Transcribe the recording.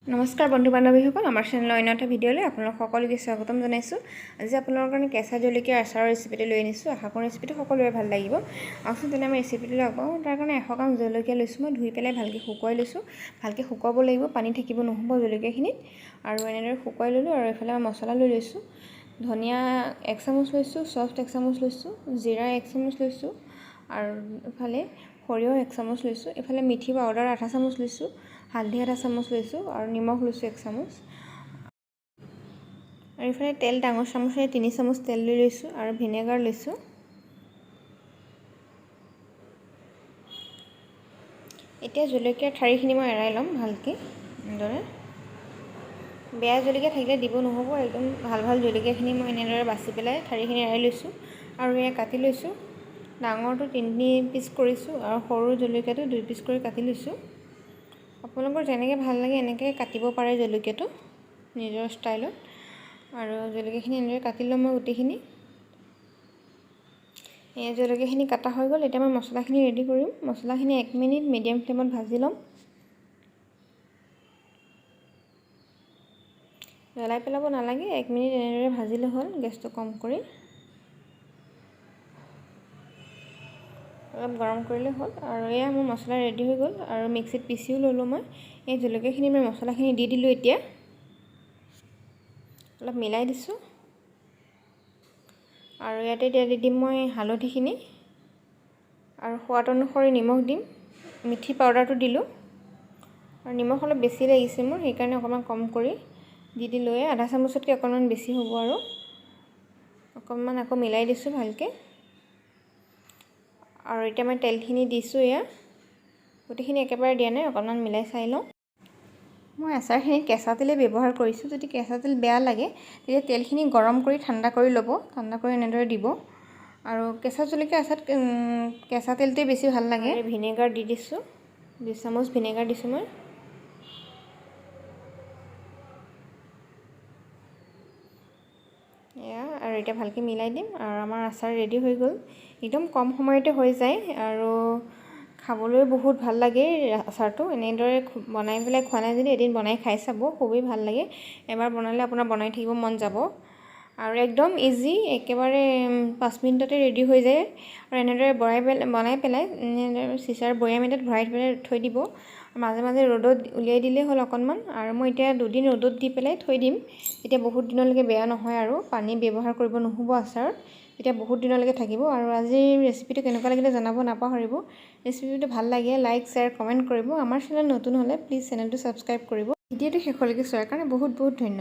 নমস্কাৰ বন্ধু বান্ধৱীসকল, আমাৰ চেনেলৰ অন্য এটা ভিডিঅ'লৈ আপোনালোক সকলোকে স্বাগতম জনাইছোঁ। আজি আপোনালোকৰ কাৰণে কেঁচা জলকীয়াৰ আচাৰৰ ৰেচিপিটো লৈ আনিছোঁ। আশা কৰোঁ ৰেচিপিটো সকলোৰে ভাল লাগিব। আহকচোন তেনে আমি ৰেচিপিটোলৈ আগবাঢ়োঁ। তাৰ কাৰণে 100 গ্ৰাম জলকীয়া লৈছোঁ মই, ধুই পেলাই ভালকৈ শুকুৱাই লৈছোঁ। ভালকৈ শুকুৱাব লাগিব, পানী থাকিব নহ'ব জলকীয়াখিনিত। আৰু এনেদৰে শুকুৱাই ল'লোঁ। আৰু এইফালে মই মছলা লৈ লৈছোঁ। ধনিয়া 1 চামুচ লৈছোঁ, চফ 1 চামুচ লৈছোঁ, জিৰা 1 চামুচ লৈছোঁ আৰু ইফালে সৰিয়হ 1 চামুচ লৈছোঁ। এইফালে মিঠি পাউডাৰ আধা চামুচ লৈছোঁ, হালধি আধা চামুচ লৈছোঁ আৰু নিমখ লৈছোঁ 1 চামুচ। আৰু এইফালে তেল ডাঙৰ চামুচেৰে 3 চামুচ তেল লৈ লৈছোঁ আৰু ভিনেগাৰ লৈছোঁ। এতিয়া জলকীয়াৰ ঠাৰিখিনি মই এৰাই ল'ম ভালকৈ এনেদৰে। বেয়া জলকীয়া থাকিলে দিব নহ'ব, একদম ভাল ভাল জলকীয়াখিনি মই এনেদৰে বাছি পেলাই ঠাৰিখিনি এৰাই লৈছোঁ। আৰু এয়া কাটি লৈছোঁ। ডাঙৰটো 3 পিচ কৰিছোঁ আৰু সৰু জলকীয়াটো 2 পিচ কৰি কাটি লৈছোঁ। আপোনালোকৰ যেনেকৈ ভাল লাগে এনেকৈ কাটিব পাৰে জলকীয়াটো নিজৰ ষ্টাইলত। আৰু জলকীয়াখিনি এনেদৰে কাটি ল'ম মই গোটেইখিনি। এই জলকীয়াখিনি কাটা হৈ গ'ল। এতিয়া মই মছলাখিনি ৰেডি কৰিম। মছলাখিনি 1 মিনিট মিডিয়াম ফ্লেমত ভাজি ল'ম। জ্বলাই পেলাব নালাগে, 1 মিনিট এনেদৰে ভাজিলে হ'ল। গেছটো কম কৰি অলপ গৰম কৰিলে হ'ল। আৰু এয়া মোৰ মছলা ৰেডি হৈ গ'ল। আৰু মিক্সিত পিচিও ল'লোঁ মই। এই জলকীয়াখিনি মই মছলাখিনি দি দিলোঁ। এতিয়া অলপ মিলাই দিছোঁ। আৰু ইয়াতে এতিয়া দি দিম মই হালধিখিনি আৰু সোৱাদ অনুসৰি নিমখ দিম। মিঠি পাউডাৰটো দিলোঁ আৰু নিমখ অলপ বেছি লাগিছে মোৰ, সেইকাৰণে অকণমান কম কৰি দি দিলোঁ। আধা চামুচতকৈ অকণমান বেছি হ'ব। আৰু অকণমান আকৌ মিলাই দিছোঁ ভালকৈ। আৰু এতিয়া মই তেলখিনি দিছোঁ। এয়া গোটেইখিনি একেবাৰে দিয়া নাই, অকণমান মিলাই চাই লওঁ। মই আচাৰখিনিত কেঁচা তেলেই ব্যৱহাৰ কৰিছোঁ। যদি কেঁচা তেল বেয়া লাগে তেতিয়া তেলখিনি গৰম কৰি ঠাণ্ডা কৰি ল'ব, ঠাণ্ডা কৰি এনেদৰে দিব। আৰু কেঁচা জলকীয়া আচাৰত কেঁচা তেলটোৱে বেছি ভাল লাগে। ভিনেগাৰ দি দিছোঁ, 2 চামুচ ভিনেগাৰ দিছোঁ মই। এয়া আৰু এতিয়া ভালকৈ মিলাই দিম। আৰু আমাৰ আচাৰ ৰেডি হৈ গ'ল। একদম কম সময়তে হৈ যায় আৰু খাবলৈ বহুত ভাল লাগে আচাৰটো। এনেদৰে বনাই পেলাই খোৱা নাই যদি এদিন বনাই খাই চাব, খুবেই ভাল লাগে। এবাৰ বনালে আপোনাৰ বনাই থাকিব মন যাব। আৰু একদম ইজি, একেবাৰে 5 মিনিটতে ৰেডি হৈ যায়। আৰু এনেদৰে বনাই পেলাই এনেদৰে চিচাৰ বৈয়াম এটাত ভৰাই পেলাই থৈ দিব। মাজে মাজে ৰ'দত উলিয়াই দিলেই হ'ল অকণমান। আৰু মই এতিয়া দুদিন ৰ'দত দি পেলাই থৈ দিম, তেতিয়া বহুত দিনলৈকে বেয়া নহয় আৰু পানী ব্যৱহাৰ কৰিব নহ'ব আচাৰত, তেতিয়া বহুত দিনলৈকে থাকিব। আৰু আজিৰ ৰেচিপিটো কেনেকুৱা লাগিলে জনাব নাপাহৰিব। ৰেচিপিটো ভাল লাগে লাইক, শ্বেয়াৰ, কমেণ্ট কৰিব। আমাৰ চেনেল নতুন হ'লে প্লিজ চেনেলটো ছাবস্ক্ৰাইব কৰিব। ভিডিঅ'টো শেষলৈকে চোৱাৰ কাৰণে বহুত বহুত ধন্যবাদ।